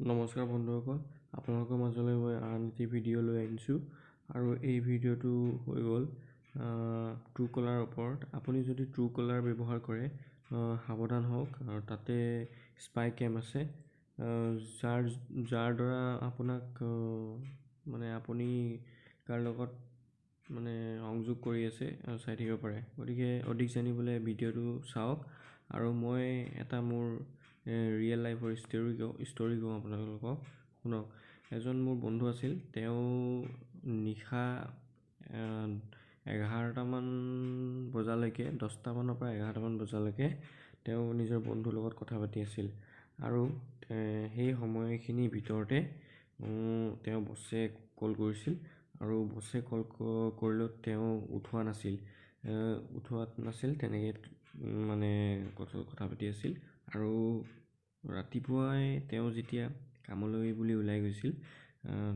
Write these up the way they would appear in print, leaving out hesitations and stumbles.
নমস্কাৰ বন্ধুসকল, আপোনালোকৰ মাজলৈ মই আন এটি ভিডিঅ' লৈ আনিছোঁ আৰু এই ভিডিঅ'টো হৈ গ'ল ট্ৰু কলাৰৰ ওপৰত। আপুনি যদি ট্ৰু কলাৰ ব্যৱহাৰ কৰে, সাৱধান হওক। আৰু তাতে স্পাই কেম আছে, যাৰ যাৰ দ্বাৰা আপোনাক মানে আপুনি কাৰ লগত মানে সংযোগ কৰি আছে চাই থাকিব পাৰে। গতিকে অধিক জানিবলৈ ভিডিঅ'টো চাওক আৰু মই এটা মোৰ ৰিয়েল লাইফৰ ষ্টৰি কওঁ আপোনালোকক, শুনক। এজন মোৰ বন্ধু আছিল, তেওঁ নিশা 11টামান বজালৈকে, 10টামানৰ পৰা 11টামান বজালৈকে তেওঁ নিজৰ বন্ধুৰ লগত কথা পাতি আছিল আৰু সেই সময়খিনিৰ ভিতৰতে তেওঁ বছে কল কৰিছিল আৰু বছে কল কৰিলেও তেওঁ উঠোৱা নাছিল, তেনেকৈ মানে কথা পাতি আছিল। আৰু ৰাতিপুৱাই তেওঁ যেতিয়া কামলৈ বুলি ওলাই গৈছিল,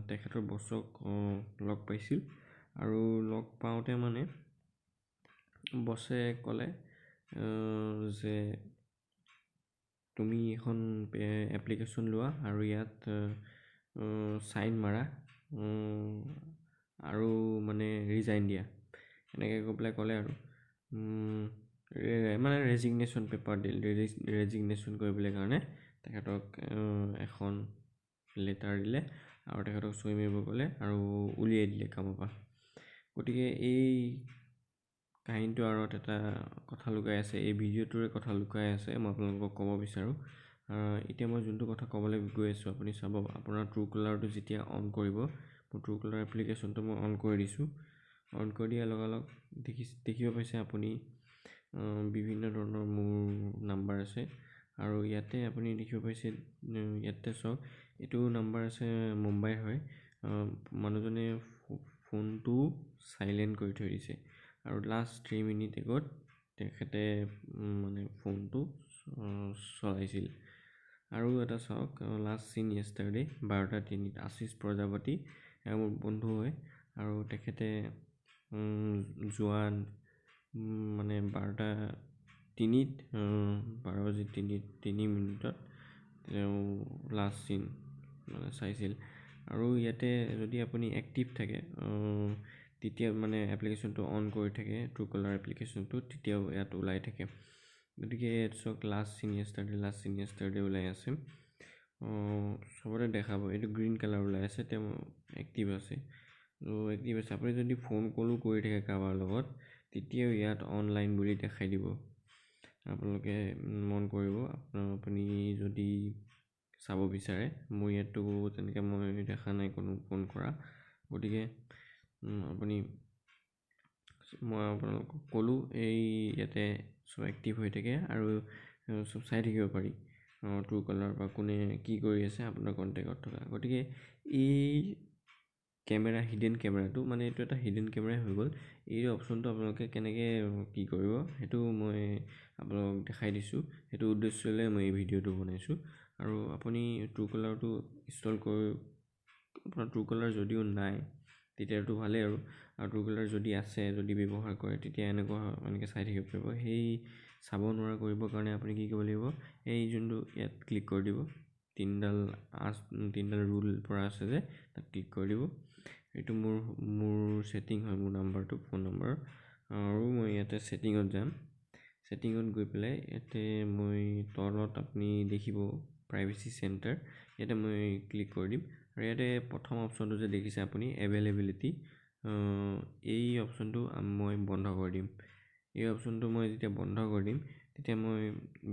তেখেতৰ বছক লগ পাইছিল আৰু লগ পাওঁতে মানে বছে ক'লে যে তুমি এখন এপ্লিকেশ্যন লোৱা আৰু ইয়াত চাইন মাৰা আৰু মানে ৰিজাইন দিয়া, এনেকৈ কৈ পেলাই ক'লে আৰু মানে ৰেজিগনেশ্যন পেপাৰ দিলে। ৰেজিগনেশ্যন কৰিবলৈ কাৰণে তেখেতক এখন লেটাৰ দিলে আৰু তেখেতক চহী মাৰিব ক'লে আৰু উলিয়াই দিলে কামৰ পৰা। গতিকে এই কাহিনীটোৰ আঁৰত এটা কথা লুকাই আছে, এই ভিডিঅ'টোৰে কথা লুকাই আছে, মই আপোনালোকক ক'ব বিচাৰোঁ। এতিয়া মই যোনটো কথা ক'বলৈ গৈ আছোঁ, আপুনি চাব, আপোনাৰ ট্ৰু কলাৰটো যেতিয়া অন কৰিব, মোৰ ট্ৰু কলাৰ এপ্লিকেশ্যনটো মই অন কৰি দিছোঁ। অন কৰি দিয়াৰ লগালগ দেখিব পাইছে আপুনি বিভিন্ন ধৰণৰ মোৰ নাম্বাৰ আছে আৰু ইয়াতে আপুনি দেখিব পাইছে, ইয়াতে চাওক, এইটো নাম্বাৰ আছে মুম্বাইৰ হয়। মানুহজনে ফোনটো চাইলেণ্ট কৰি থৈ দিছে আৰু লাষ্ট 3 মিনিট আগত তেখেতে মানে ফোনটো চলাইছিল। আৰু এটা চাওক, লাষ্ট চিন য়েষ্টাৰডে 12টা 3ত আশীষ প্ৰজাপতি, এওঁ মোৰ বন্ধু হয় আৰু তেখেতে যোৱা মানে 12টা 3ত, 12 বাজি 3 মিনিটত তেওঁ লাষ্ট চিন মানে চাইছিল। আৰু ইয়াতে যদি আপুনি এক্টিভ থাকে, তেতিয়া মানে এপ্লিকেশ্যনটো অন কৰি থাকে, ট্ৰু কলাৰ এপ্লিকেশ্যনটো, তেতিয়াও ইয়াত ওলাই থাকে। গতিকে ইয়াত চাওক, last seen yesterday, last seen yesterday ওলাই আছে, চবতে দেখাব। এইটো গ্ৰীণ কালাৰ ওলাই আছে, তেওঁ এক্টিভ আছে, এক্টিভ আছে। আপুনি যদি ফোন কলো কৰি থাকে কাৰোবাৰ লগত, তেতিয়াও ইয়াত অনলাইন বুলি দেখাই দিব। আপোনালোকে মন কৰিব, আপুনি যদি চাব বিচাৰে। মোৰ ইয়াততো তেনেকৈ মই দেখা নাই কোনো ফোন কৰা। গতিকে আপুনি, মই আপোনালোকক ক'লোঁ, এই ইয়াতে চব এক্টিভ হৈ থাকে আৰু চব চাই থাকিব পাৰি, ট্ৰু কলাৰ বা কোনে কি কৰি আছে আপোনাৰ কণ্টেক্টত থকা। গতিকে এই কেমেৰা, হিডেন কেমেৰাটো, মানে এইটো এটা হিডেন কেমেৰাই হৈ গ'ল। এই অপশ্যনটো আপোনালোকে কেনেকৈ কি কৰিব, সেইটো মই আপোনালোকক দেখাই দিছোঁ। সেইটো উদ্দেশ্যলৈ মই এই ভিডিঅ'টো বনাইছোঁ। আৰু আপুনি ট্ৰু কলাৰটো ইনষ্টল কৰি, আপোনাৰ ট্ৰু কলাৰ যদিও নাই তেতিয়াতো ভালেই, আৰু ট্ৰু কলাৰ যদি আছে, যদি ব্যৱহাৰ কৰে, তেতিয়া এনেকুৱা এনেকৈ চাই থাকিব পাৰিব। সেই চাব নোৱাৰা কৰিবৰ কাৰণে আপুনি কি কৰিব লাগিব? এই যোনটো ইয়াত ক্লিক কৰি দিব, তিনিডাল আঁচ, তিনিডাল ৰুল পৰা আছে যে, তাত ক্লিক কৰি দিব। এইটো মোৰ ছেটিং হয়, মোৰ নাম্বাৰটো, ফোন নম্বৰ। আৰু মই ইয়াতে ছেটিঙত যাম। ছেটিঙত গৈ পেলাই ইয়াতে মই তলত আপুনি দেখিব প্ৰাইভেচি চেণ্টাৰ, ইয়াতে মই ক্লিক কৰি দিম। আৰু ইয়াতে প্ৰথম অপশ্যনটো যে দেখিছে আপুনি, এভেইলেবিলিটি, এই অপশ্যনটো মই বন্ধ কৰি দিম। এই অপশ্যনটো মই যেতিয়া বন্ধ কৰি দিম, তেতিয়া মই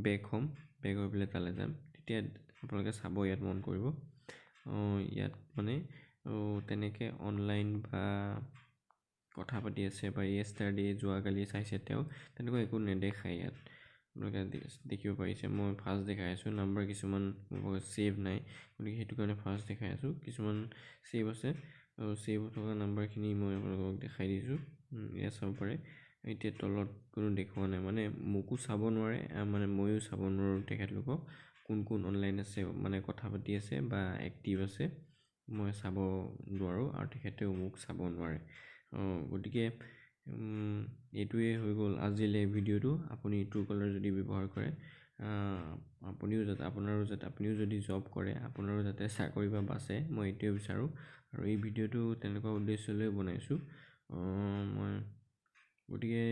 বেক হ'ম, বেক হৈ পেলাই তালৈ যাম। তেতিয়া আপোনালোকে চাব, ইয়াত মন কৰিব, ইয়াত মানে তেনেকৈ অনলাইন বা কথা পাতি আছে বা য়েষ্টাৰডে, যোৱাকালি চাইছে তেওঁ, তেনেকুৱা একো নেদেখায়। ইয়াত আপোনালোকে দেখিব পাৰিছে, মই ফাৰ্ষ্ট দেখাই আছোঁ। নাম্বাৰ কিছুমান ছেভ নাই, গতিকে সেইটো কাৰণে ফাৰ্ষ্ট দেখাই আছোঁ। কিছুমান ছেভ আছে আৰু ছেভ থকা নাম্বাৰখিনি মই আপোনালোকক দেখাই দিছোঁ, ইয়াত চাব পাৰে। এতিয়া তলত কোনো দেখুওৱা নাই, মানে মোকো চাব নোৱাৰে, মানে ময়ো চাব নোৱাৰোঁ তেখেতলোকক, কোন কোন অনলাইন আছে, মানে কথা পাতি আছে বা এক্টিভ আছে, মই চাব নোৱাৰোঁ আৰু তেখেতেও মোক চাব নোৱাৰে। গতিকে এইটোৱে হৈ গ'ল আজিলৈ ভিডিঅ'টো। আপুনি ট্ৰু কলাৰ যদি ব্যৱহাৰ কৰে, আপুনিও যাতে, আপোনাৰো যাতে, আপুনিও যদি জব কৰে আপোনাৰো যাতে চাকৰি বা বাচে, মই এইটোৱে বিচাৰোঁ। আৰু এই ভিডিঅ'টো তেনেকুৱা উদ্দেশ্য লৈ বনাইছোঁ মই। গতিকে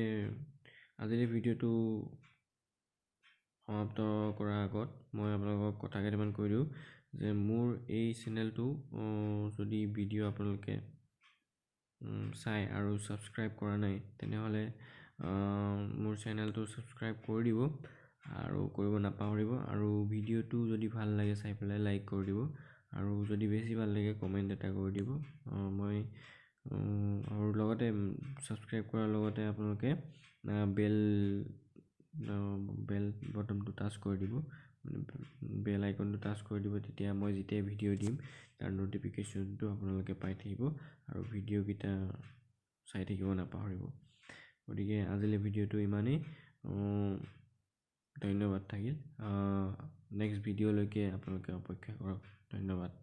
আজিৰ এই ভিডিঅ'টো সমাপ্ত কৰাৰ আগত মই আপোনালোকক কথা কেইটামান কৈ দিওঁ যে মোৰ এই চেনেলটো যদি ভিডিঅ' আপোনালোকে চাই আৰু ছাবস্ক্ৰাইব কৰা নাই, তেনেহ'লে মোৰ চেনেলটো ছাবস্ক্ৰাইব কৰি দিব আৰু কৰিব নাপাহৰিব। আৰু ভিডিঅ'টো যদি ভাল লাগে চাই পেলাই লাইক কৰি দিব, আৰু যদি বেছি ভাল লাগে কমেণ্ট এটা কৰি দিব। মই আৰু লগতে ছাবস্ক্ৰাইব কৰাৰ লগতে আপোনালোকে বেল বেল বটনটো টাচ কৰি দিব, বেল আইকনটো টাচ কৰি দিব। তেতিয়া মই যেতিয়াই ভিডিঅ' দিম তাৰ ন'টিফিকেশ্যনটো আপোনালোকে পাই থাকিব আৰু ভিডিঅ'কেইটা চাই থাকিব নাপাহৰিব। গতিকে আজিলৈ ভিডিঅ'টো ইমানেই, ধন্যবাদ থাকিল। নেক্সট ভিডিঅ'লৈকে আপোনালোকে অপেক্ষা কৰক। ধন্যবাদ।